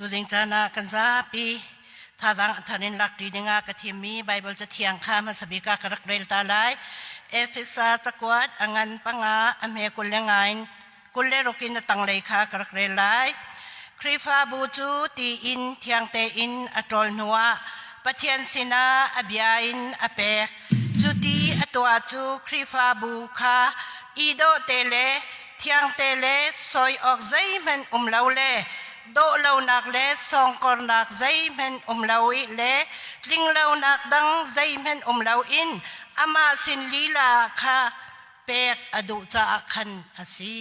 Tuzing caan ah kan zapi thazaang a thar in lakṭi dingah ka thimmi Baibal cathiang kha hmasa bik ah ka rak rel ta lai. Efesa cakuat a ngan panga a hme 29 in 26 in a tanglei kha ka rak rel lai. Khrihfabu cu ti in thiang tein a ṭawl hnuah Pathian sinah a bia in a pek. Cuti a tuah cu Khrihfabu kha i dawh te le thiang te le sawi awk zeihmanh um lo le dawh lonak le sawngkornak zeihmanh um lo i le tlinglonak dang zeihmanh um loin amah sin lila kha pek a duh caah khan a si.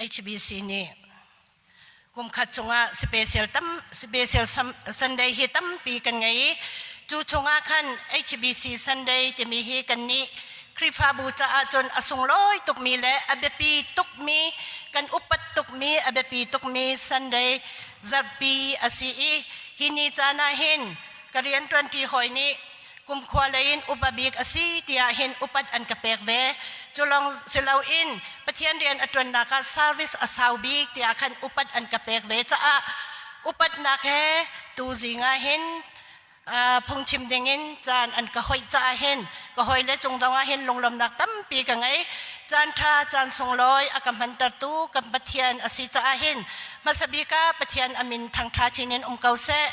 HBC nih kum khat chungah special tam special Sunday hi tampi kan ngei i cu chungah khan HBC Sunday timi hi kan nih Khrihfabu caah cun a sunglawi tukmi le a biapi tukmi kan upat tukmi a biapi tukmi Sunday zarhpi a si i hi ni caan ah hin ka rianṭuanṭi hawi nih kumkhua lei in upa bik a si tiah hin upat an ka pek ve. Cu lawng si loin Pathian rian a ṭuannak ah service a sau bik tiah khan upat an ka pek ve caah upatnak he tuzing ah hin phungchim dingin caan an ka hoih caah hin ka hawile cung zongah hin lunglawmnak tampi ka ngei. Caan ṭha caan sunglawi a ka hmantertu kan Pathian a si caah hin hmasa bik ah Pathian a min thangṭha chin in um ko seh.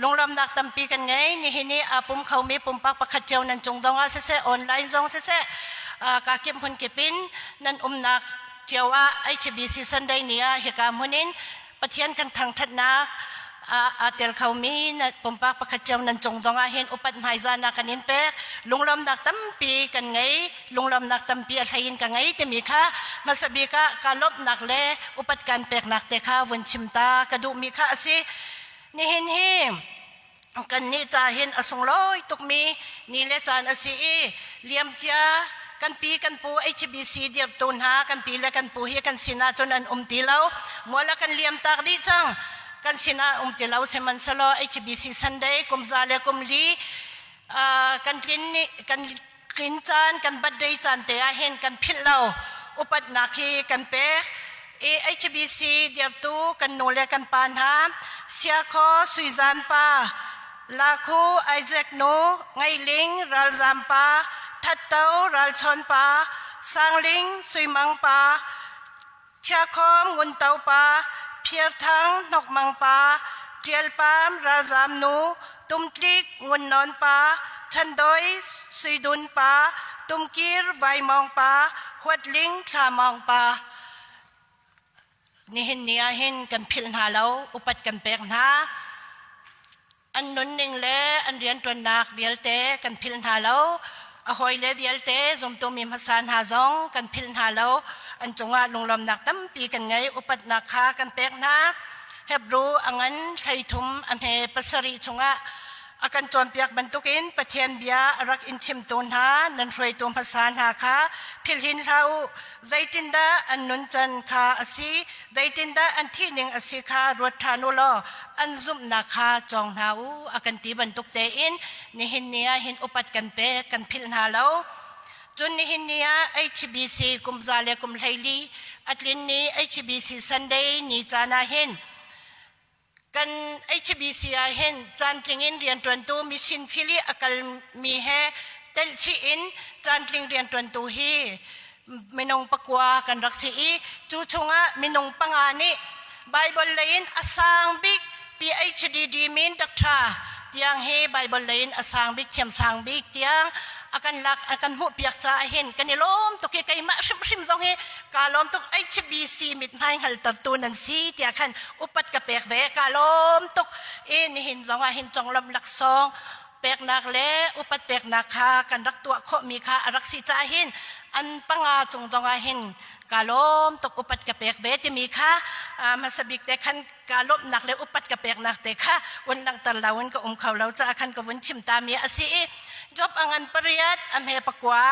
Lunglawmnak tampi kan ngei. Nihin i aa pum khomi pumpak pakhat cio nan cung zongah siseh, online zong siseh, kaa kip hmun kip in nan umnak cio ah HBC Sunday ni ah hika hmun in Pathian kan thangṭhatnak aa tel khomi pumpak pakhat cio nan cung zongah hin upat hmaizahnak kan in pek. Lunglawmnak tampi kan ngei. Lunglawmnak tampi a hlei in ka ngei timi kha hmasa bik ah ka lawmhnak le upat kan peknak te kha vun chim ta ka duhmi kha a si. Nihin hi kannih ca hin a sunglawi tukmi ni le caan a si i liamcia kan pi kan pu HBC dirhtu hna kan pi le kan pu hi kan sinah cun an um ti lo mual a kan liam tak dih cang kan sinah um ti lo sihmanhsehlaw HBC Sunday kum za le kum li kan tlin ni kan tlin caan kan birthday caan te ah hin kan philh lo upatnak hi kan pek i HBC dirtu kan nu le kan pa hna Siakhaw Suizan pa Lakhu Isaac nu Ngailing Ralzam pa Thatto Ralchawn pa Sangling Suimang pa Chiakhawm Ngunto pa Phiarthang Hnokmang pa Ṭialpam Ralzam nu Tumtlik Ngunnawn pa Chandoi Suidun pa Tumkir Vaimawng pa Huatling Thlamawng pa Nihin ni ah hin kan philh hna lo upat kan pek hna an nunning le an rianṭuannak vialte kan philh hna lo. A hawile vialte zumtu mi hmasa hna zong kan philh hna lo. An cungah lunglawmnak tampi kan ngei. Upatnak kha kan pek hna. Hebru a ngan 13 a hme pasarih chungah a kan cawnpiak bantukin Pathian bia a rak in chimtu hna nan hruaitu hmasa hna kha philhin hlah u. Zeitindah an nuncan kha a si, zeitindah an thihning a si kha ruat ṭhan u law an zumhnak kha cawng hna u a kan ti bantuk tein nihin ni ah hin upat kan pek kan philh hna lo. Cun nihin ni ah HBC kum za le kum 14 a tlin ni HBC Sunday ni caan ah hin kan HBC ah hin caantling in rianṭuantu mission fili a kalmi he telhchih in caantling rianṭuantu hi minung pakua kan rak si i cu chungah minung panga nih Bible lei in a sang bik PhD min Dr. tiang hi Bible lei in a sang bik thiam sang bik tiang a kan lak a kan hmuh piak caah hin kan i lawm tuk i keimah hrimhrim zong hi ka lawm tuk HBC mithmai hngaltertu nan si tiah khan upat ka pek ve ka lawm tuk i nihin zong ah hin conglawmh laksawng peknak le upat peknak kha kan rak tuah khawhmi kha a rak si caah hin an panga cung zong ah hin ka lawm tuk upat ka pek ve timi kha hmasa bik te khan ka lawmhnak le upat ka peknak te kha un langhter lo in ka um kho lo caah khan ka vun chim ta mi a si i job a ngan pariat a hme pakua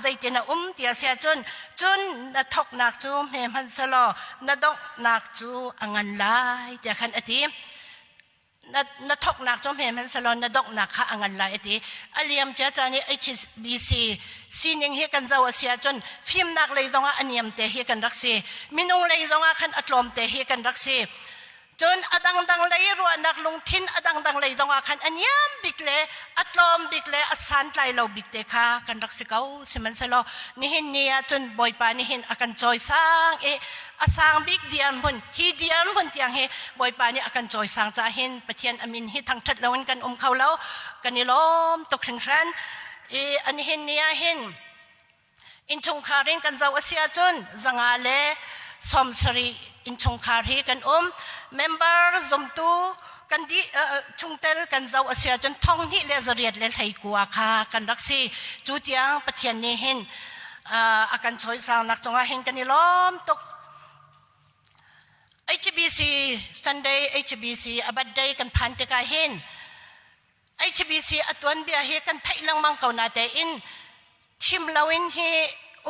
zeitin a um ti a si ahcun cun na thoknak cu hme hmanh selaw na donghnak cu a ngan lai tiah khan a ti. Na na thoknak cu hme hmanhsehlaw na donghnak kha a ngan lai a ti. A liam cia caan i HBC sining hi kan zoh a si ahcun fimnak lei zongah a niam te hi kan rak si. Minung lei zongah khan a tlawm te hi kan rak si. Cun a dangdang lei ruahnak lungthin a dangdang lei zongah khan a niam bik le a tlawm bik le a santlai lo bik te kha kan rak si ko. Sihmanhsehlaw nihin ni ah cun Bawipa nih hin a kan cawisang i a sang bik dirhmun hi dirhmun tiang hi Bawipa nih a kan cawisang caah hin Pathian a min hi thangṭhat loin kan um kho lo. Kan i lawm tuk hringhran. I an hin ni ah hin innchungkhar in kan zoh a si ahcun zanga le 70 innchungkhar hi kan um. Member zumtu kan di chungtel kan zoh a si ahcun 2 829 kha kan rak si. Cu tiang Pathian nih hin a kan cawisangnak cungah hin kan i lawm tuk. HBC Sunday HBC a birthday kan phan tikah hin HBC a tuanbia hi kan theih lengmang ko na tein chim loin hi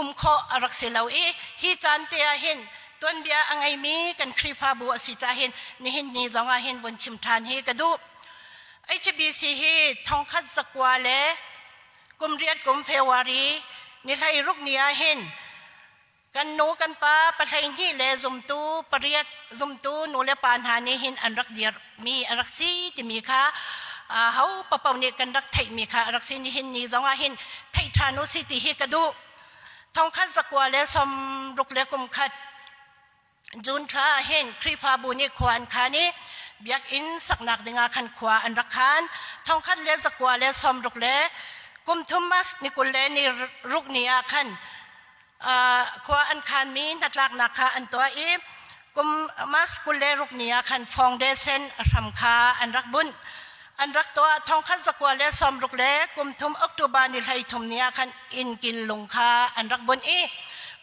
um khawh a rak si lo i hi caan te ah hin tuanbia a ngeimi kan Khrihfabu a si caah hin nihin ni zong ah hin vun chim ṭhan hi ka duh. HBC hi thongkhat zakua le kum riat kum February ni 16 ni ah hin Kan nu kan pa 12 le zumtu pariat zumtu nu le pa hna nih hin an rak dirmi a rak si timi kha ho papo nih kan rak theihmi kha a rak si. Nihin ni zongah hin theih ṭhan u si ti hi ka duh. Thongkhat zakua le sawmruk le kum khat June thla ah hin Khrihfabu nih khua an khan i biakinn saknak dingah khan khua an rak khan. Thongkhat le zakua le sawmruk le kum thum mas ni kul le ni ruk ni ah khan khua an khanmi hnatlaknak kha an tuah i kum mas 26 ni ah khan foundation a hram kha an rak bunh. An rak tuah. Thongkhat 960 le kum thum October ni 33 ni ah khan inn kil lung kha an rak bunh i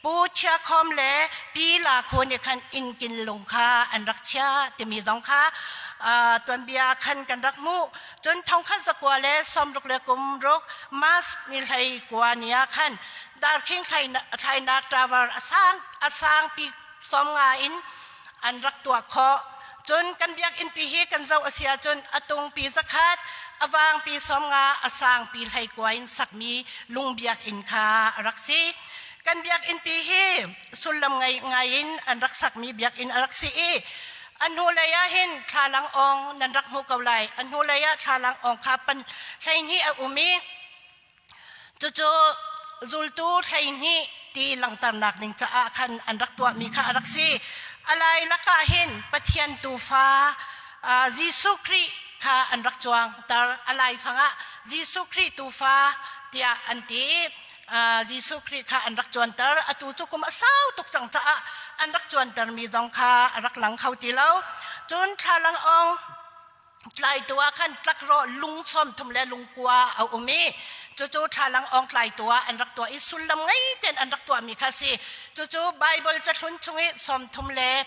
Pu Chia Khom le Pi La Khu nih khan inn kil lung kha an rak chia timi zong kha tuanbia khan kan rak hmuh. Cun thongkhat 960 le kum ruk mas ni 19 ni ah khan Darkhing thlainak tower a sangpi 50 in an rak tuah khawh. Cun kan biakinn pi hi kan zoh a si ahcun a tungpi 100, a vangpi 50, a sangpi 19 in sakmi lung biakinn kha a rak si. Kan biakinn pi hi sullam ngei ngai in an rak sakmi biakinn a rak si i a hnulei ah hin thlalang awng nan rak hmuh ko lai. A hnulei ah thlalang awng kha pan 12 a um i Cucu zultu 12 ti langhternak ding caah khan an rak tuahmi kha a rak si. A lai lakah hin Pathian tuufa Jesuh Khrih kha an rak cuangter. A laifang ah Jesuh Khrih tuufa tiah an ti. Jesuh Khrih kha an rak cuanter. Atu cu kum a sau tuk cang caah an rak cuantermi zong kha a rak lang kho ti lo. Cun thlalang awng tlaitu ah khan tlakrawh lung 30 le lungkua a um i cucu thlalang awng tlaitu ah an rak tuah i sullam ngei tein an rak tuahmi kha si. Cucu Bible cahlun chung i 39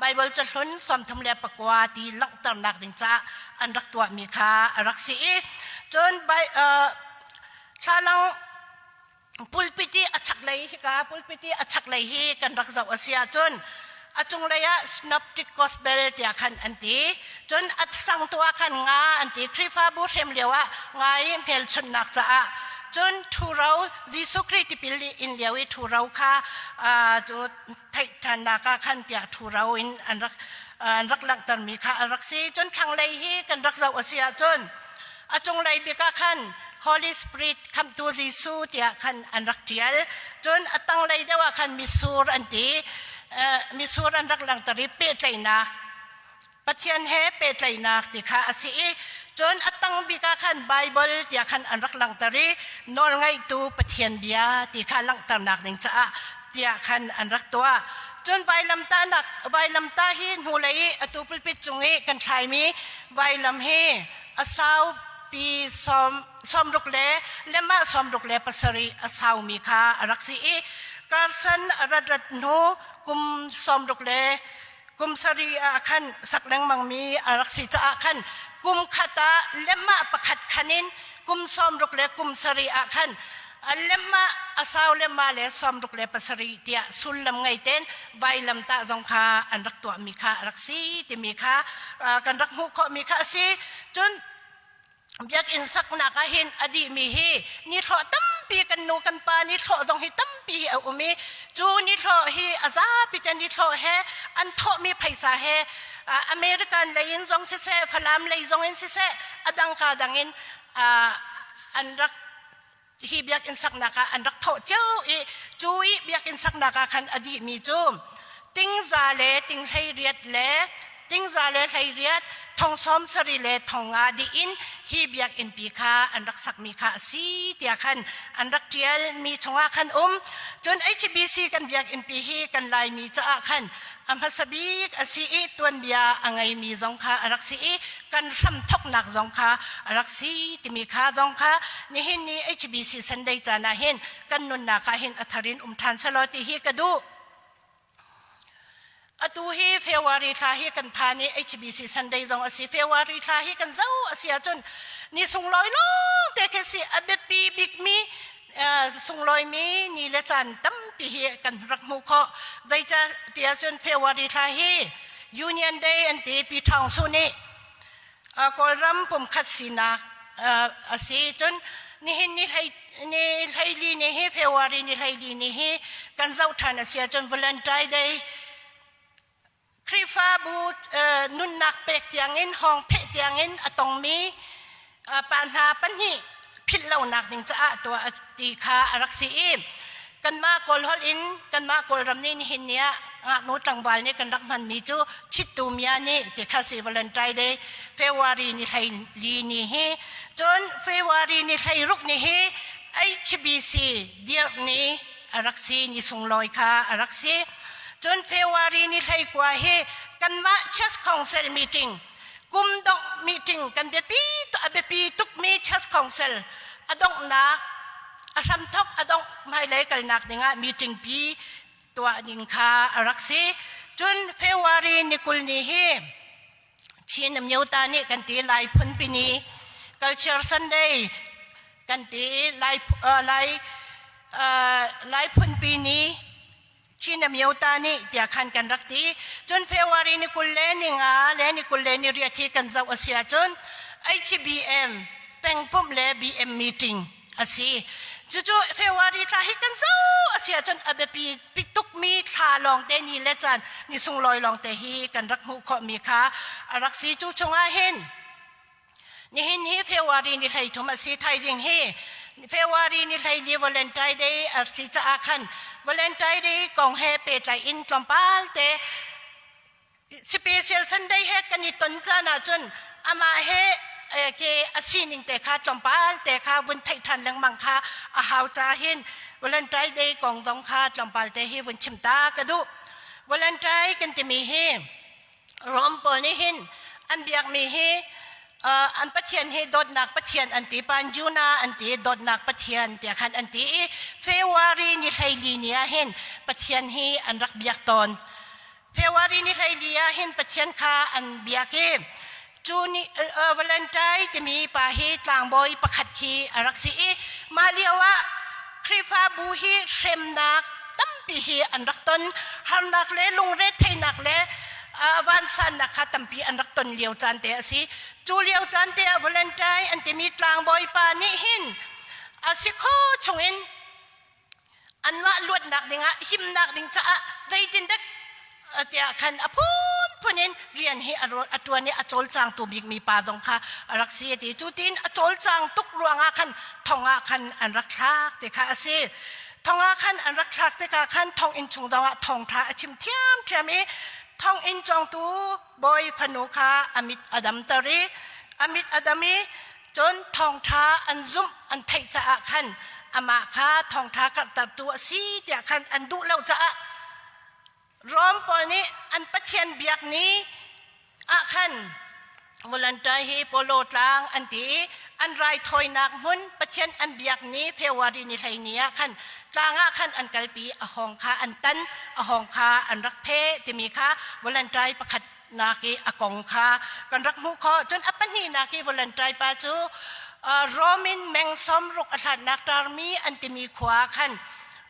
Bible cahlun 39 ti langhternak ding caah an rak tuahmi kha a rak si i cun thlalang pulpit i a chaklei hika pulpit i a chaklei hi kan rak zoh a si ahcun a cunglei ah synoptic gospel tiah khan an ti. Cun a sangtu ah khan nga an ti, Khrihfabu hrem lio ah nga i hmelchunhnak caah. Cun ṭhuro, Jesuh Khrih tipil in lio i ṭhuro kha cu theihthannak ah khan tiah ṭhuro in an rak an rak langhtermi kha a rak si. Cun thlanglei hi kan rak zoh a si ahcun a cunglei bik ah khan Holy Spirit, Khamhtu Jesuh tiah khan an rak ṭial. Cun a tanglei deuh ah khan mitsur an ti. Mitsur an rak langhter i pehtlaihnak, Pathian he pehtlaihnak ti kha a si i cun a tang bik ah khan Bible tiah khan an rak langhter i nawlngaihtu Pathian bia ti kha langhternak ding caah tiah khan an rak tuah. Cun vailamtahnak, vailamtah hi hnulei i atu pulpit cung i kan thlaimi vailam hi a saupi 60 le lemah 67 a saumi kha a rak si i Carson a rat rat hnu kum 60 le kum sarih ah khan sak lengmangmi a rak si caah khan kum khat ah lemah pakhat khan in kum 60 le kum sarih ah khan lemah. a sau le ma le 67 tiah sullam ngei ten vailam tah zong kha an rak tuahmi kha a rak si timi kha kan rak hmuh khawhmi kha a si. Cun biakinn saknak ah hin a dihmi hi nithlawh tampi, kan nu kan pa nithlawh zong hi tampi hi a um i cu nithlawh hi a zapi te nithlawh he an thawhmi phaisa he American lei in zong siseh, Falam lei zong in siseh, a dang ka dang in an rak hi biakinn saknak ah an rak thawh cio i cu i biakinn saknak ah khan a dihmi cu tingza le ting 18 le tingza le 18 thong 70 le 50 dih in hi biakinn pi kha an rak sakmi kha a si tiah khan an rak ṭial mi chungah khan um. Cun HBC kan biakinn pi hi kan Laimi caah khan a hmasa bik a si i tuanbia a ngeimi zong kha a rak si i kan hramthoknak zong kha a rak si timi kha zong kha nihin ni HBC Sunday caan ah hin kan nunnak ah hin a thar in um ṭhan selaw ti hi ka duh. Atu hi February thla hi kan phan i HBC Sunday zong a si. February thla hi kan zo a si ahcun ni sunglawi lawng te khi si, a biapi bikmi sunglawimi ni le caan tampi hi kan rak hmuh khawh. Zeicah tiah cun February thla hi Union Day an ti, Pi Thawng Su nih Kawlram pumkhat sinak a si. Cun nihin ni hlei ni 14 ni hi, February ni 14 ni hi kan zoh ṭhan a si ahcun Valentine Day, Khrihfabu nunnak pek tiangin hawng pheh tiangin a tongmi pa hna pahnih philh lonak ding caah tuah a ti kha a rak si i kanmah Kawlholh in kanmah Kawlram nih nihin ni ah ngaknu tlangval nih kan rak hmanmi cu Chittu Mia nih ti kha si, Valentine Day February ni 14 ni hi. Cun February ni 16 ni hi HBC dirh ni a rak si, ni sunglawi kha a rak si. Cun February ni 19 hi kanmah Church Council meeting, kum dongh meeting, kan biapi a biapi tukmi Church Council a donghnak, a hramthok a dongh hmailei kalnak dingah meeting pi tuah ding kha a rak si. Cun February ni 20 ni hi Chin Amyota nih kan ti, Lai phunpi ni, Culture Sunday kan ti, Lai Lai Lai phunpi ni, Chin Amyota nih tiah khan kan rak ti. Cun February ni 25 le ni 28 hi kan zoh a si ahcun HBM pengpumh le BM meeting a si. Cucu February thla hi kan zoh a si ahcun a biapi tukmi thla lawngte, ni le caan ni sunglawi lawngte hi kan rak hmuh khawhmi kha a rak si. Cu chungah hin nihin hi February ni 33 a si, thaizing hi February ni 14, Valentine Day a si caah khan Valentine Day kong he pehtlai in tlawmpal te Special Sunday he kan i ton caan ahcun amah he ke a sining te kha tlawmpal te kha vun theih ṭhan lengmang kha a hau ca hin Valentine Day kong zong kha tlawmpal te hi vun chim ta ka duh. Valentine kan timi hi Rom pawl nih hin an biakmi hi an pathian hi dawtnak pathian an ti, Panjuna an ti, dawtnak pathian tiah khan an ti i February ni 14 ni ah hin pathian hi an rak biak tawn. February ni 14 ah hin Pathian kha an biak i cu ni Valentine timi pa hi tlangbawi pakhat khi a rak si i mah lio ah Khrihfabu hi hremnak tampi hi an rak ton, harnak le lungretheihnak le vansannak kha tampi an rak ton lio caan te a si. Cu lio caan te ah Valentine an timi tlangbawi pa nih hin a si kho chungin anmah luatnak dingah, himnak ding caah zeitindah tiah khan a phunphun in rian hi a ṭuan i a cawlcangtu bikmi pa zong kha a rak si a ti. Cu tiin a cawlcang tuk ruangah khan thong ah khan an rak thlak ti kha a si. Thong ah khan an rak thlak tikah khan thonginn chung zongah thawngṭha a chim ṭhiamṭhiam i thonginn cawngtu bawi fanu kha a mit a damter i a mit a dam i cun thawngṭha an zumh an theih caah khan amah kha thawngṭha karhtertu a si tiah khan an duh lo caah Rom pawl nih an pathian biak ni ah khan Volunteer hi Polo tlang an ti i an raithawinak hmun pathian an biak ni February ni 14 ah khan tlang ah khan an kalpi, a hawng kha an tan, a hawng kha an rak pheh timi kha volunteer pakhat nak i a kong kha kan rak hmuh khawh. Cun a pahnihnak i volunteer pa cu Rom in meng 60 a hlatnak tarmi an timi khua khan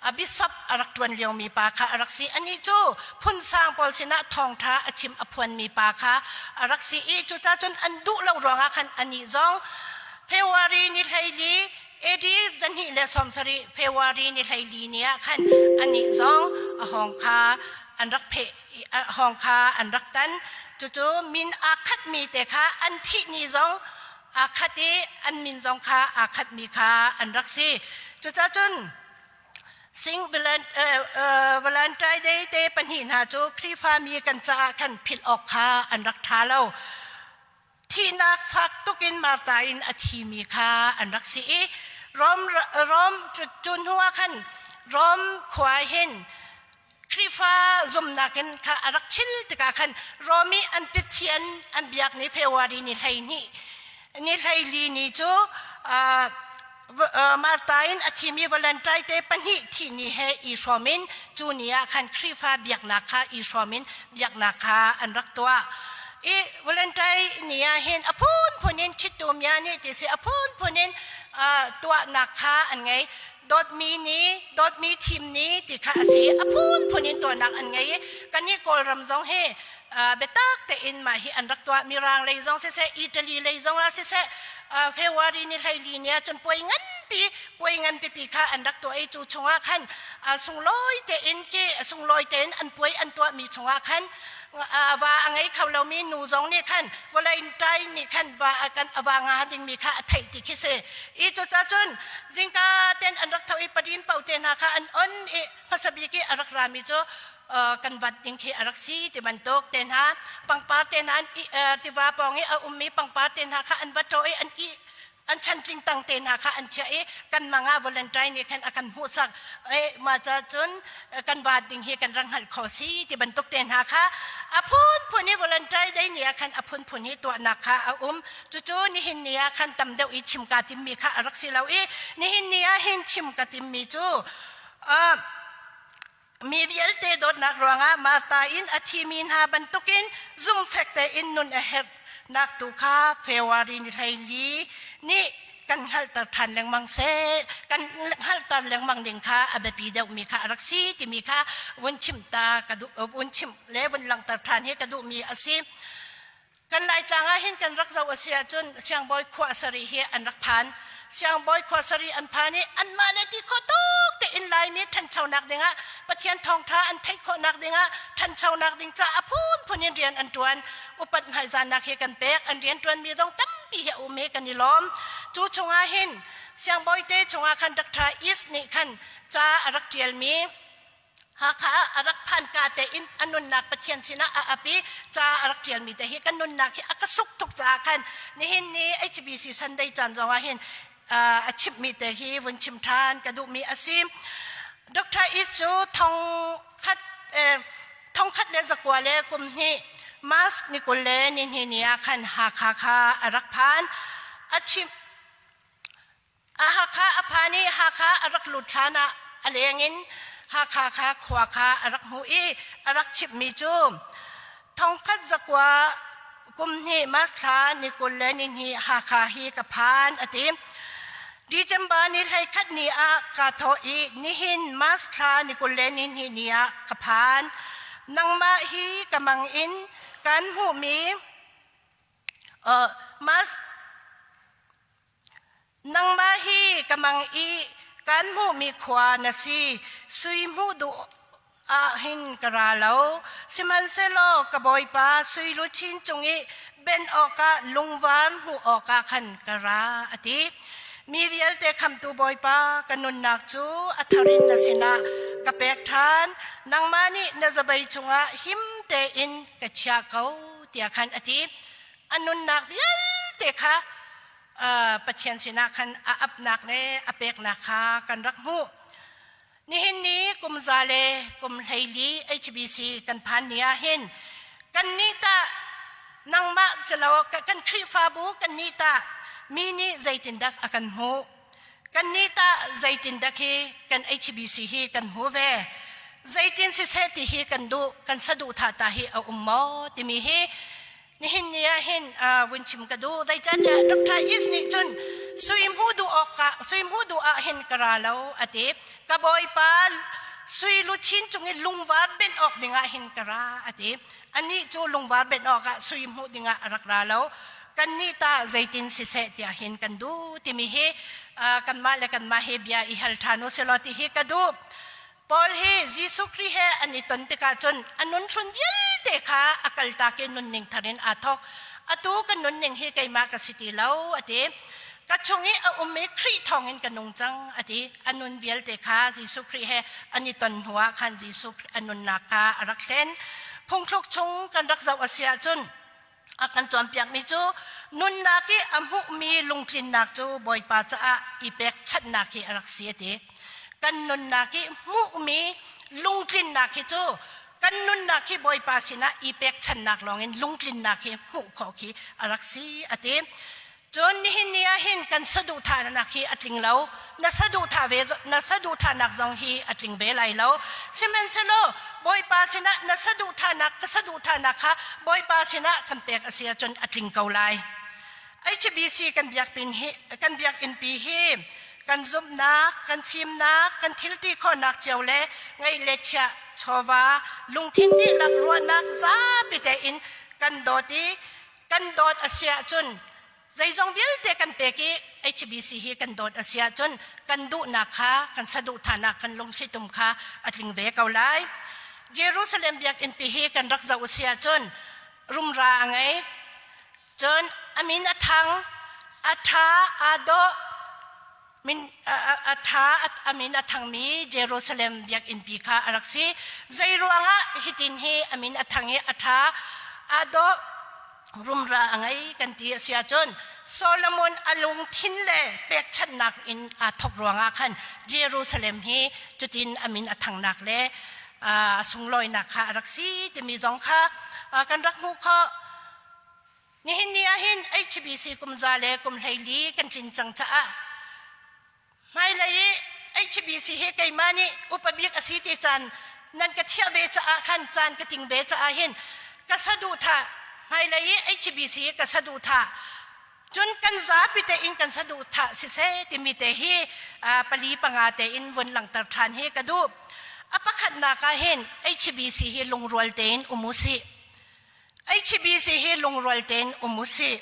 a bishop a rak ṭuan liomi pa kha a rak si. Anih cu phunsang pawl sinah thawngṭha a chim a phuanmi pa kha a rak si i cucaah cun an duh lo ruangah khan anih zong February ni 14 AD 270 February ni 14 ni ah khan anih zong a hawng kha an rak pheh a hawng kha an rak tan. Cucu min aa khatmi te kha an thih ni zong aa khat i an min zong kha aa khatmi kha an rak si. Cucaah cun Sing Valentine Day te pahnih hna cu Khrihfami kan caah khan philh awk kha an rak ṭha lo. Thihnak fak tuk in Martha in a thimi kha an rak si i Rom Rom cu hnu ah khan Rom khua hin Khrihfa zumhnak in kha a rak chil tikah khan Rom i an pathian an biak ni February ni 12 ni 14 ni cu Martha in a thimi Valentine te pahnih thih ni he i hrawm in cu ni ah khan Khrihfa biaknak kha i hrawm in biaknak kha an rak tuah. I Valentine ni ah hin a phunphun in ṭhitumia nih ti si a phunphun in tuahnak kha an ngei. Dawtmi ni, dawtmi thim ni ti kha a si. A phunphun in tuahnak an ngei i kannih Kawlram zong hi biatak tein mah hi an rak tuah. Mirang lei zong siseh, Italy lei zong ah siseh, February ni 14 ni ah cun puai nganpi, puai nganpipi kha an rak tuah i cu chungah khan sunglawi tein ke sunglawi tein an puai an tuahmi chungah khan va a ngei kho lomi nu zong nih khan Valentine nih khan va a kan a va nga dingmi kha a theih ti khi si. I cucaah cun zingka ten an rak tho i padin pau te hna kha an on i hmasa bik i a rak rami cu kan vat ding khi a rak si ti bantuk te hna pangpar te hna tiva pawng i a ummi pangpar te hna kha an va ṭo i an i an chantling tang te hna kha an chiah i kan mang ah Valentine nih khan a kan hmuhsak e mah ca cun kan vaat ding hi kan rak hngalh kho si ti bantuk te hna kha a phunphun i Valentine Day ni ah khan a phunphun hi tuahnak kha a um. Cucu nihin ni ah khan tam deuh i chim ka timmi kha a rak si lo i nihin ni ah hin chim ka timmi cu mi vialte dawtnak ruangah Martha in a thimi hna bantukin zumhfek tein nun a herhnak tu kha February ni 14 nih kan hngalhter ṭhan lengmang seh, kan hngalhter lengmang ding kha a biapi deuhmi kha a rak si timi kha vun chim ta ka duh, vun chim le vun langhter ṭhan hi ka duhmi a si. Kan Laitlang ah hin kan rak zoh a si ahcun Siangbawi khua sarih hi an rak phan. Siangbawi khua sarih an phan i anmah le ti khawh tuk tein Laimi ṭhanchonak dingah Pathian thawngṭha an theih khawhnak dingah ṭhanchonak ding caah a phunphun in rian an ṭuan. Upat hmaizahnak hi kan pek. An rian ṭuanmi zong tampi hi a um hi kan i lawm. Cu chungah hin Siangbawi te chungah khan Dr. East nih khan ca a rak ṭialmi Hakha ah a rak phanka tein a nunnak Pathian sinah a ap i ca a rak ṭialmi te hi kan nunnak hi a ka suk tuk caah khan nihin ni HBC Sunday caan zongah hin a chimhmi te hi vun chim ṭhan ka duhmi a si. Dr. East cu 1912 March ni 22 ni ah khan Hakha kha a rak phan. A chim A Hakha a phan i Hakha a rak lut hlan ah a leng in Hakha kha khua kha a rak hmuh i a rak chimhmi cu 1912 March thla ni 22 Hakha hi ka phan a ti. December ni 11 ni ah kaa thawh i nihin March thla ni 22 ni ah ka phan. Nangmah hi ka mang in kan hmuhmi March Nangmah hi ka mang i kan hmuhmi khua na si. Sui hmuh duh ah hin ka ra lo. Sihmanhsehlaw ka bawipa sui luchin cung i ben awkah lungvar hmuh awkah khan ka ra, a ti. Mi vialte khamtu Bawipa, ka nunnak cu a thar in na sinah ka pek ṭhan. Nangmah nih na zabai cungah him tein ka chia ko, tiah khan a ti. A nunnak vialte kha Pathian sinah khan a apnak le a peknak kha kan rak hmuh. Nihin ni kum za le kum 14 HBC kan phan ni ah hin kan nih tah nangmah silo kan Khrihfabu kan nih tah mi nih zeitindah a kan hmuh? Kan nih tah zeitindah hi kan HBC hi kan hmu ve? Zeitin siseh ti hi kan duh kan saduhthah ta hi a um maw timi hi. Nihin ni ah hin vun chim ka duh. Zeicahtiah Dr. East nih cun sui hmuh duh awkah sui hmuh duh ah hin ka ra lo a ti. Ka bawipa sui luchin cung i lungvar benh awk dingah hin ka ra a ti. Anih cu lungvar benh awkah sui hmuh dingah a rak ra lo. Kannih tah zeitin siseh tiah hin kan duh timi hi kanmah le kanmah hi bia i hal ṭhan u silaw ti hi ka duh. Paul hi Jesuh Khrih he an i ton tikah cun a nunhlun vialte kha a kaltak i nunning thar in aa thawk. Atu ka nunning hi keimah ka si ti lo a ti. Ka chung i a um i Khrih thawngin ka nung cang a ti. A nun vialte kha Jesuh Khrih he an i ton hnuah khan Jesuh a nunnak kha a rak thlen. Phungthluk chung kan rak zoh a si ahcun a kan cawnpiakmi cu nunnak i a hmuhmi lungtlinnak cu Bawipa caah i pekchanhnak hi a rak si a ti. Kan nunnak i hmuhmi lungtlinnak hi cu kan nunnak hi Bawipa sinah i pekchanhnak lawngin lungtlinnak hi hmuh khawh khi a rak si a ti. Cun nihin ni ah hin kan saduhthahnak hi a tling lo. Na saduhthah ve na saduhthahnak zong hi a tling ve lai lo. Sihmanhsehlaw Bawipa sinah na saduhthahnak ka saduhthahnak kha Bawipa sinah kan pek a si ahcun a tling ko lai. HBC kan biakinn hi kan biakinnpi hi kan zumhnak, kan fimnak, kan thilti khawhnak cio le ngeih le chiah chawva lungthin dihlak ruahnak zapi tein kan dawt i kan dawt a si ahcun zeizong vialte kan pek i HBC hi kan dawt a si ahcun kan duhnak kha kan saduhthahnak kan lungthlitum kha a tling ve ko lai. Jerusalem biakinnpi hi kan rak zoh a si ahcun rumra a ngei. Cun a min a thang, a ṭha, aa dawh, min a ṭha a min a thangmi Jerusalem biakinnpi kha a rak si. Zei ruangah hitin hi a min a thang i a ṭha aa dawh rumra a ngei kan ti a si ahcun Solomon a lungthin le pekchanhnak in aa thawk ruangah khan Jerusalem hi cutin a min a thangnak le a sunglawinak kha a rak si timi zong kha kan rak hmuh khawh. Nihin ni ah hin HBC kum za le kum 14 kan tlin cang caah hmailei i HBC hi keimah nih upa bik a si ti caan nan ka thiah ve caah khan caan ka ting ve caah hin ka saduhthah hmailei i HBC hi ka saduhthah cun kan zapi tein kan saduhthah siseh timi te hi pali panga tein vun langhter ṭhan hi ka duh. A pakhatnak ah hin HBC hi lungrual tein um usih. HBC hi lungrual tein um usih.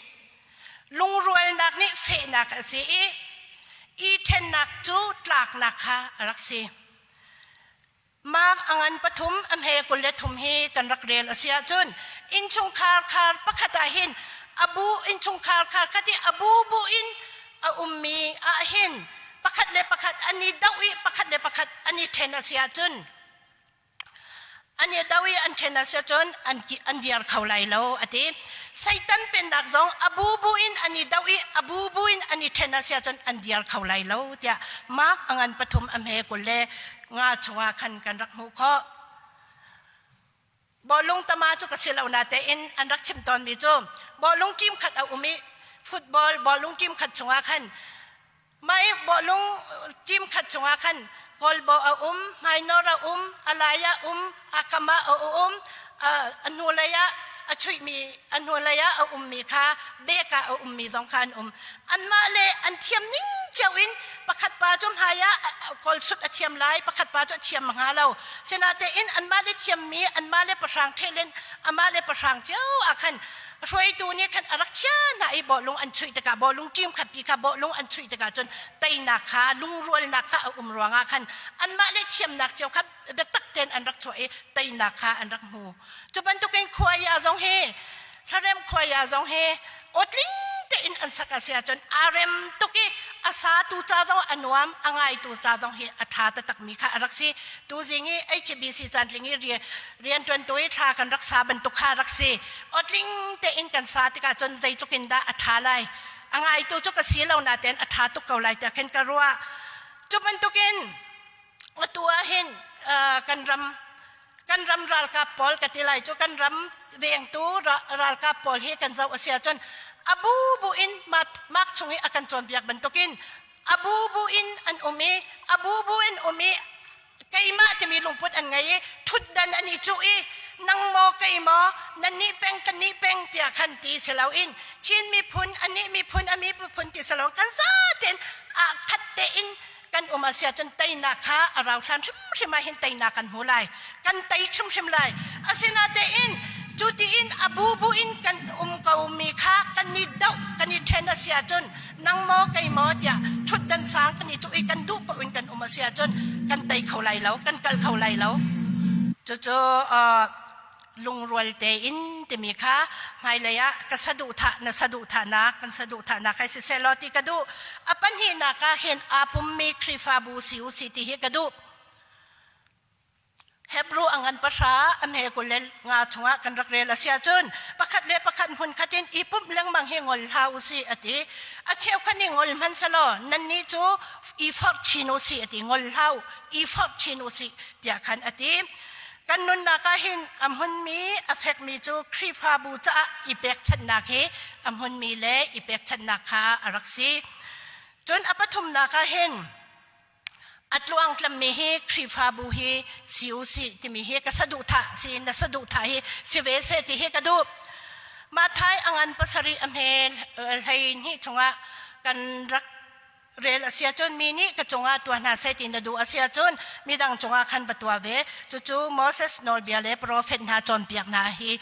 Lungrualnak nih fehnak a si i i ṭhennak cu tlaknak kha a rak si. Mark a ngan pathum a hme 23 hi kan rak rel a si ahcun innchungkhar khar pakhat ah hin abu innchungkhar khar khat i abu bu in a ummi ah hin pakhat le pakhat an i doh i pakhat le pakhat an i ṭhen a si ahcun An i do i an ṭhen a si cun an dir kho lai lo a ti. Satan pennak zong a bubu in an i do i a bubu in an i ṭhen a si ahcun an dir kho lai lo tiah Mark a ngan pathum a hme 25 chungah khan kan rak hmuh khawh. Bawlung tama cu ka si lo natein an rak chim tawnmi cu bawlung team khat a um i football bawlung team khat chungah khan Mah bawlung team khat chungah khan kawlbo a um, hmainor a um, a lai a um, a kam ah a um, a hnulei ah a chuihmi a hnulei ah a ummi kha bek ah a ummi zong kha an um. Anmah le an thiam ning cio in pakhat pa cu hmai ah kawlsut a thiam lai, pakhat pa cu a thiam hnga lo. Sinatein anmah le thiammi, anmah le pahrang ṭhelen, amah le pahrang cio ah khan hruaitu nih khan a rak chia hna i bawlung an chuih tikah bawlung ṭim khatpi kha bawlung an chuih tikah cun teinak kha lungrualnak kha a um ruangah khan anmah le thiamnak cio kha biatak tein an rak chuah i teinak kha an rak hmu. Cu bantukin khuaya zong hi thlarem khuaya zong hi awtling tein an sak a si ahcun aa rem tuk i a satu ca zong a nuam a ngaitu ca zong hi a ṭha taktakmi kha a rak si. Tuzing i HBC cantling i rianṭuantu i thla kan rak sa bantuk kha rak si. Awtling tein kan sa tikah cun zeitluk in dah a ṭha lai. A ngaitu cu ka si lo natein a ṭha tuk ko lai tiah khin ka ruah. Cu bantukin atu ah hin kan ram kan ram ralkap pawl ka ti lai cu kan ram vengtu ralkap pawl hi kan zoh a si ahcun a bu bu in mark chung i a kan cawnpiak bantukin a bu bu in an um i a bu bu in um i keimah timi lungput an ngei i ṭhutdan an i cuh i. Nang maw kei maw nan nih peng kan nih peng tiah khan ti si loin Chin miphun anih miphun a miphun ti si lo kan zaten ah khat tein kan um a si ahcun teinak kha a rau hlan hrimhrim ah hin teinak kan hmu lai. Kan tei hrimhrim lai. Asinatein cu tiin a bubu in kan um ko mi kha kan i doh kan i ṭhen a si ahcun nang maw kei maw tiah ṭhutdan sang kan i cuh i kan duh paoh in kan um a si ahcun kan tei kho lai lo, kan kal kho lai lo. Cucu lungrual tein timi kha hmailei ah ka saduhthah na saduhthahnak kan saduhthahnak hei siseh law ti ka duh. A pahnihnak ah hin aa pummi Khrihfabu si u si ti hi ka duh. Hebrew a ngan pahra a hme 25 chungah kan rak rel a si ahcun pakhat le pakhat hmunkhat in i pumh lengmang hi ngol hlah u sih a ti. A cheukhat nih ngol hmanh selaw nannih cu i forh chin u sih a ti. Ngol hlah u, i forh chin u sih tiah khan a ti. Kan nunnak ah hin a hmunmi a fekmi cu Khrihfabu caah i pekchanhnak hi a hmunmi le i pekchanhnak kha a rak si. Cun a pathumnak ah hin a tluangtlammi hi Khrihfabu hi si u sih timi hi ka saduhthah si na saduhthah hi si ve seh ti hi ka duh. Mathai a ngan pasarih a hme 12 chungah kan rak rel a si ahcun mi nih ka cungah tuah hna seh ti na duh a si ahcun midang cungah khan va tuah ve. Cucu Moses nawlbia le profet hna cawnpiaknak hi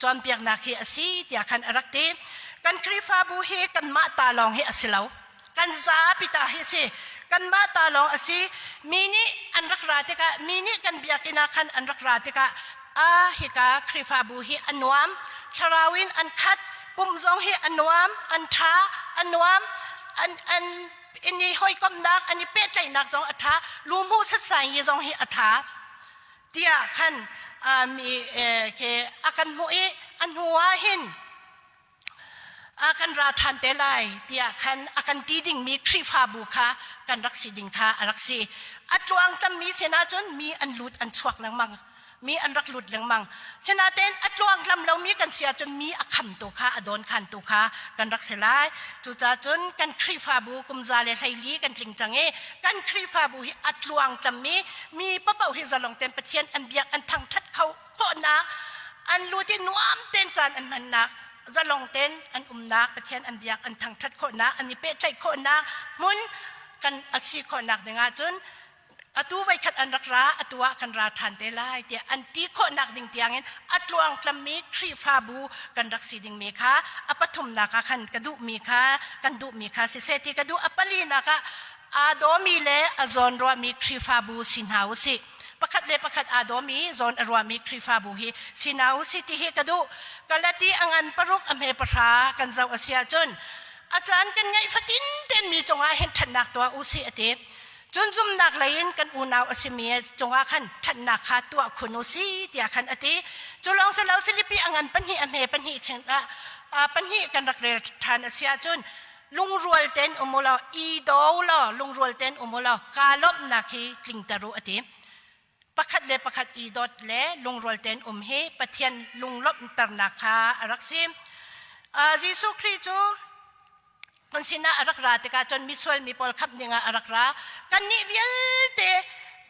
cawnpiaknak hi a si tiah khan a rak ti. Kan Khrihfabu hi kanmah ta lawng hi a si lo. Kan zapi ta hi a si. Kanmah ta lawng a si. Mi nih an rak ra tikah, mi nih kan biakinn ah khan an rak ra tikah, a hika Khrihfabu hi a nuam, thlarau in an khat, pum zong hi a nuam, an ṭha, a nuam, an an in i hawikomhnak, an i pehtlaihnak zong a ṭha, luhmuh satsai hi zong hi a ṭha. Tiah khan mi ke a kan hmuh i a hnu ah hin a kan ra ṭhan te lai tiah khan a kan ti dingmi Khrihfabu kha kan rak si ding kha a rak si. A tluang tammi sinah cun mi an lut an chuak lengmang. Mi an rak lut lengmang. Sinain a tluangtlam lomi kan si ahcun mi a khamtu kha a dawnkhantu kha kan rak si lai. Cucaah cun kan Khrihfabu kum 114 kan tling cang i kan Khrihfabu hi a tluangtlammi mi paoh hi zalong tein Pathian an biak an thangṭhat kho khawhnak an lut i nuam tein caan an hmannak zalong tein an umnak Pathian an biak an thangṭhat khawhnak an i pehtlaih khawhnak hmun kan a si khawhnak ding ahcun atu voikhat an rak ra atu ah kan ra ṭhan te lai tiah an ti khawhnak ding tiangin a tluangtlammi Khrihfabu kan rak si dingmi kha a pathumnak ah khan ka duhmi kha kan duhmi kha siseh ti ka duh. A palinak ah aa dawmi le a zawnruahmi Khrihfabu si hna u sih. Pakhat le pakhat aa dawmi zawn a ruahmi Khrihfabu hi si hna u sih ti hi ka duh. Galati a ngan paruk a hme pahra kan zoh a si ahcun a caan kan ngeih fatin ten mi cungah hin ṭhatnak tuah u sih a ti. Cun zumnak lei in kan unau a simi cungah khan ṭhatnak kha tuah khun u si tiah khan a ti. Cu lawng si lo Filipi a ngan pahnih a hme pahnih chungah pahnih kan rak rel ṭhan a si ahcun lungrual tein um u law i daw law lungrual tein um u law kaa lawmhnak hi tlingter u a ti. Pakhat le pakhat i dawt le lungrual tein um hi Pathian lunglawmhternak kha a rak si. Jesuh Khrih cu kan sinah a rak ra tikah cun misual mi pawl khamh dingah a rak ra. Kannih vialte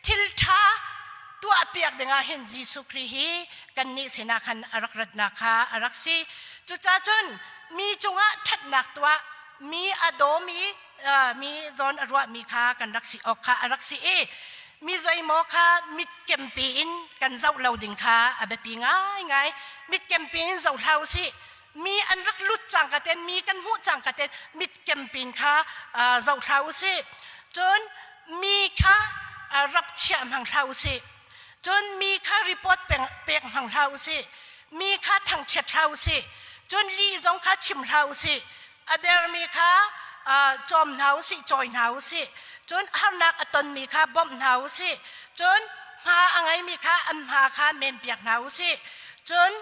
thil ṭha tuahpiak dingah hin Jesuh Khrih hi kannih sinah khan a rak ratnak kha a rak si. Cucaah cun mi cungah ṭhatnak tuah mi a dawmi mi zawn a ruahmi kha kan rak si awk kha a rak si i mi zeimaw kha mit kempi in kan zoh lo ding kha a biapi ngaingai. Mit kempi in zoh hlah u sih. Mi an rak lut cang ka ten, mi kan hmuh cang ka ten mit kempin kha zoh hlah u sih. Cun mi kha rap chiah hmang hlah u sih. Cun mi kha report pek hmang hlah u sih. Mi kha thangchiat hlah u sih. Cun lih zong kha chim hlah u sih. A dermi kha cawm hna u sih, cawi hna u sih. Cun harnak a tonmi kha bawmh hna u sih. Cun hma a ngeimi kha an hma kha menpiak hna u sih. Cun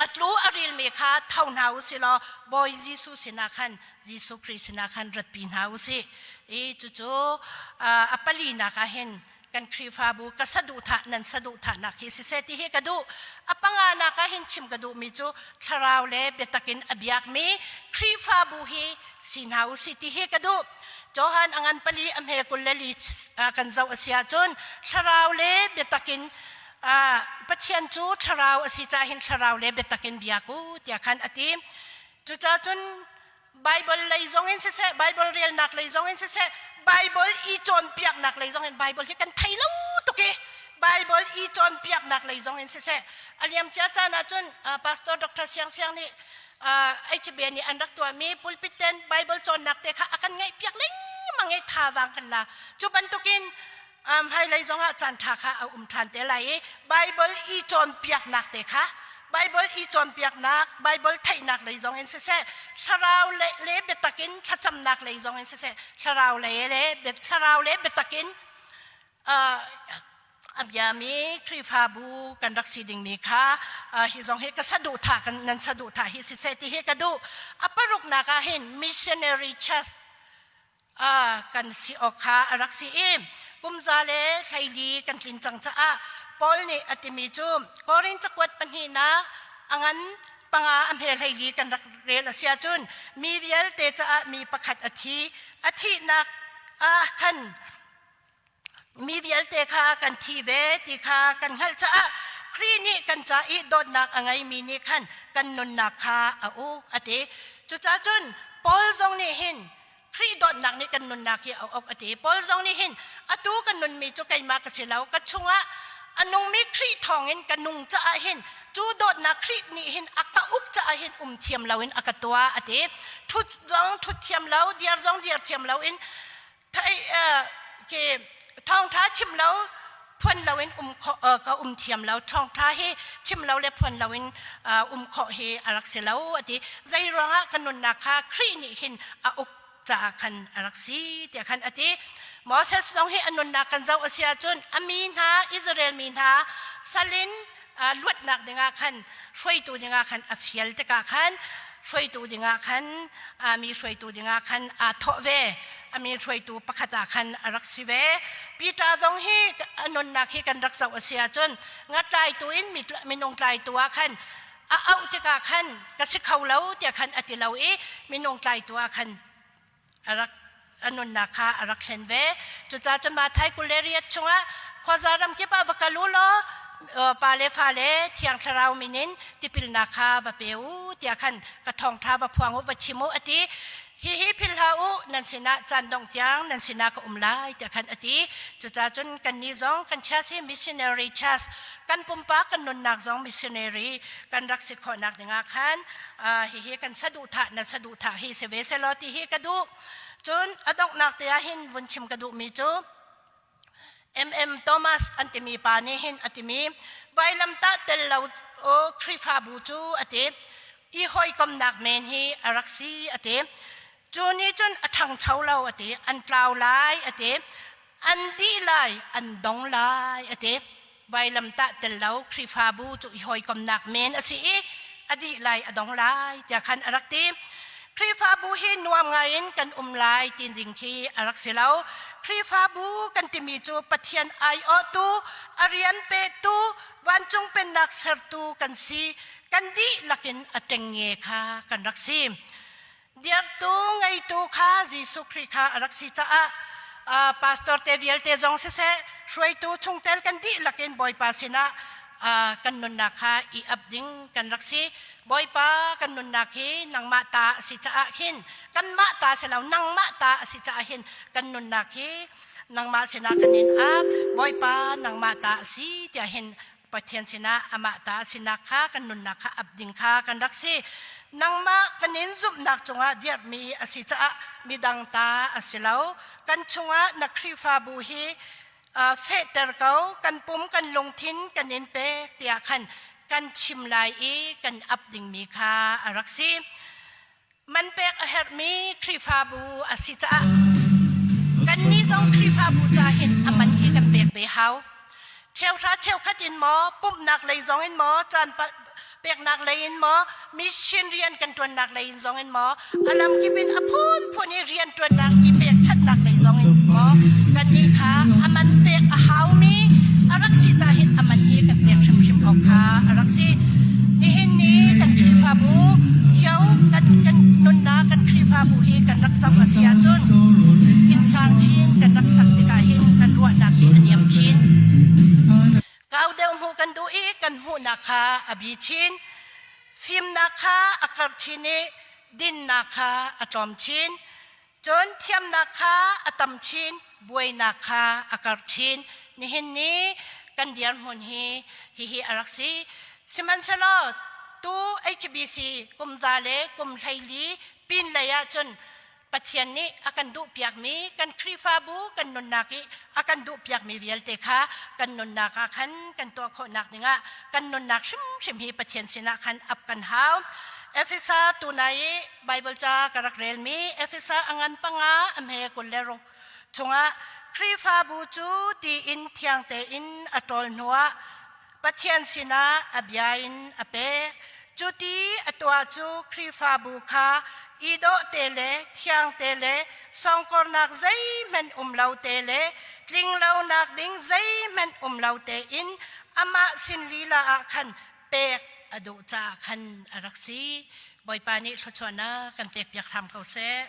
a tlu a rilmi kha tho hna u sih law Bawi Jesuh sinah khan Jesuh Khrih sinah khan ratpi hna u sih. I cucu a palinak ah hin kan Khrihfabu ka saduhthah nan saduhthahnak hi siseh ti hi ka duh. A panganak ah hin chim ka duhmi cu thlarau le biatak in a biakmi Khrihfabu hi si hna u sih ti hi ka duh. Johan a ngan pali a hme 24 kan zoh a si ahcun thlarau le biatak in. Pathian cu thlarau a si ca hin thlarau le biatak in biak u tiah khan a ti. Cucaah cun Bible lei zong in siseh, Bible relnak lei zong in siseh, Bible i cawnpiaknak lei zong in Bible hi kan thei lo tuk i Bible i cawnpiaknak lei zong in siseh, a liamcia caan ahcun Pastor Dr. Siang Siang nih HBN nih an rak tuahmi pulpit ten Bible cawnnak te kha a kan ngaihpiak lengmang i thazaang kan la. Cu bantukin hmailei zongah caan ṭha kha a um ṭhan te lai i Bible i cawnpiaknak te kha Bible i cawnpiaknak, Bible theihnak lei zong in siseh, thlarau le, le biatak in thlacamnak lei zong in siseh, thlarau le le thlarau le biatak in a biami Khrihfabu kan rak si dingmi kha hi zong hi ka saduhthah kan nan saduhthah hi siseh ti hi ka duh. A paruknak ah hin missionary church kan si awk kha a rak si i kumza le hleili kan tlin cang caah Paul nih a timi cu Korin cakuat pahnihnak a ngan panga a hme hleili kan rak rel a si ahcun mi vialte caah mi pakhat a thi a thihnak ah khan mi vialte kha kan thi ve ti kha kan hngalh caah Khrih nih kan ca i dawtnak a ngeimi nih khan kan nunnak kha a uk a ti. Cucaah cun Paul zong nih hin Khrih dawtnak nih kan nunnak hi a uk a ti. Paul zong nih hin atu kan nunmi cu keimah ka si lo, ka chungah a nungmi Khrih thawngin ka nung caah hin cu dawtnak Khrih nih hin a ka uk caah hin um thiam loin a ka tuah a ti. Thut zong thut thiam lo, diar zong diar thiam loin ke thawngtha chim lo phuan lo in um ka um thiam lo thawngtha hi chim lo le phuan lo in um khawh hi a rak si lo a ti zei ruangah ka nunnak kha Khrih nih hin a uk caah khan a rak si tiah khan a ti Moses zong hi a nunnak kan zoh a si ahcun a mi hna Israel mi hna salin luatnak dingah khan hruaitu dingah khan a fial tikah khan hruaitu dingah khan mi hruaitu dingah khan aa thawh ve a mi hruaitu pakhat ah khan a rak si ve Peter zong hi a nunnak hi kan rak zoh a si ahcun ngatlaitu in minung tlaitu ah khan a auh tikah khan ka si kho lo tiah khan a ti lo i minung tlaitu ah khan a rak a nunnak kha a rak thlen ve. Cucaah cun Matthai 28 chungah khuaza ram kip ah va kal u law pa le fa le Thiang Thlarau min in tipilnak kha va pe u tiah khan ka thawngṭha va phuang u va chim u a ti. Hihi philh hlah u nan sinah caan dongh tiang nan sinah ka um lai tiah khan a ti. Cucaah cun kannih zong kan church hi missionary church kan pumpak kan nunnak zong missionary kan rak si khawhnak dingah khan hihi kan saduhthah na saduhthah hi si ve selaw ti hi ka duh cun a donghnak te ah hin vun chim ka duhmi cu MM Thomas an timi pa nih hin a timi vailamtah tel lo Khrihfabu cu a ti i hawikomnak men hi a rak si a ti cu nih cun a ṭhangcho lo a ti an tlau lai a ti an dih lai an dong lai a ti vailamtah tel lo Khrihfabu cu i hawikomnak men a si i a dih lai a dong lai tiah khan a rak ti. Khrihfabu hi nuam ngaiin kan um lai ti ding khi a rak si lo. Khrihfabu kan timi cu Pathian aiawhtu, a rian petu, vancung pennak sertu kan si. Kan dihlak in a ṭengnge kha kan rak si. Dirtu ngeitu kha Jesuh Khrih kha a rak si caah pastor te vialte zong siseh hruaitu chungtel kan dihlak in Bawipa sinah kan nunnak kha i ap ding kan rak si. Bawipa kan nunnak hi nangmah ta a si caah hin kanmah ta si lo nangmah ta a si caah hin kan nunnak hi nangmah sinah kan in ap Bawipa nangmah ta a si tiah hin Pathian sinah amah ta a sinak kha kan nunnak kha ap ding kha kan rak si. Nangmah kan in zumhnak cungah dirhmi a si caah midang ta a si lo. Kan chungah na Khrihfabu hi fehter ko, kan pum kan lungthin kan in pek tiah khan kan chim lai i kan ap dingmi kha a rak si. Man pek a herhmi Khrihfabu a si caah kannih zong Khrihfabu ca hin a man hi kan pek ve hau. Cheuhra cheukhat in maw, pumhnak lei zong in maw, caan peknak lei in maw, mission rian kan ṭuannak lei in zong in maw, a lamkip in a phunphun i rian ṭuannak i pekchanhnak lei zong in maw, kannih kha a man pek a haumi a rak si ca hin a man hi kan pek hrimhrim awk kha a rak si. Nihin ni kan Khrihfabu cio kan kan nunnak kan Khrihfabu hi kan rak zoh a si ahcun innsang chin kan rak sak tikah hin kan ruahnak hi a niam chin. Kau deuh hmu hmuhnak kha a bi chin. Fimnak kha a karh chin i dinnak kha a tlawm chin. Cun thiamnak kha a tam chin, buainak kha a karh chin. Nihin ni kan dirhmun hi hihi a rak si. Sihmanhsehlaw tu HBC kum za le kum 14 pin lei ah cun Pathian nih a kan duhpiakmi kan Khrihfabu kan nunnak i a kan duhpiakmi vialte kha kan nunnak ah khan kan tuah khawhnak dingah kan nunnak hrimhrim hi Pathian sinah khan ap kan hau. Efesa tunai i Bible ca ka rak relmi Efesa a ngan panga a hme 26 chungah Khrihfabu cu tiin thiang tein a ṭawl hnuah Pathian sinah a bia in a pek. Cuti a tuah cu Khrihfabu kha i dawh te le thiang te le sawngkornak zeihmanh um lo te le tling lonak ding zeihmanh um lo tein amah sin lila ah khan pek a duh caah khan a rak si. Bawipa nih thluachuahnak kan pekpiak hram ko seh.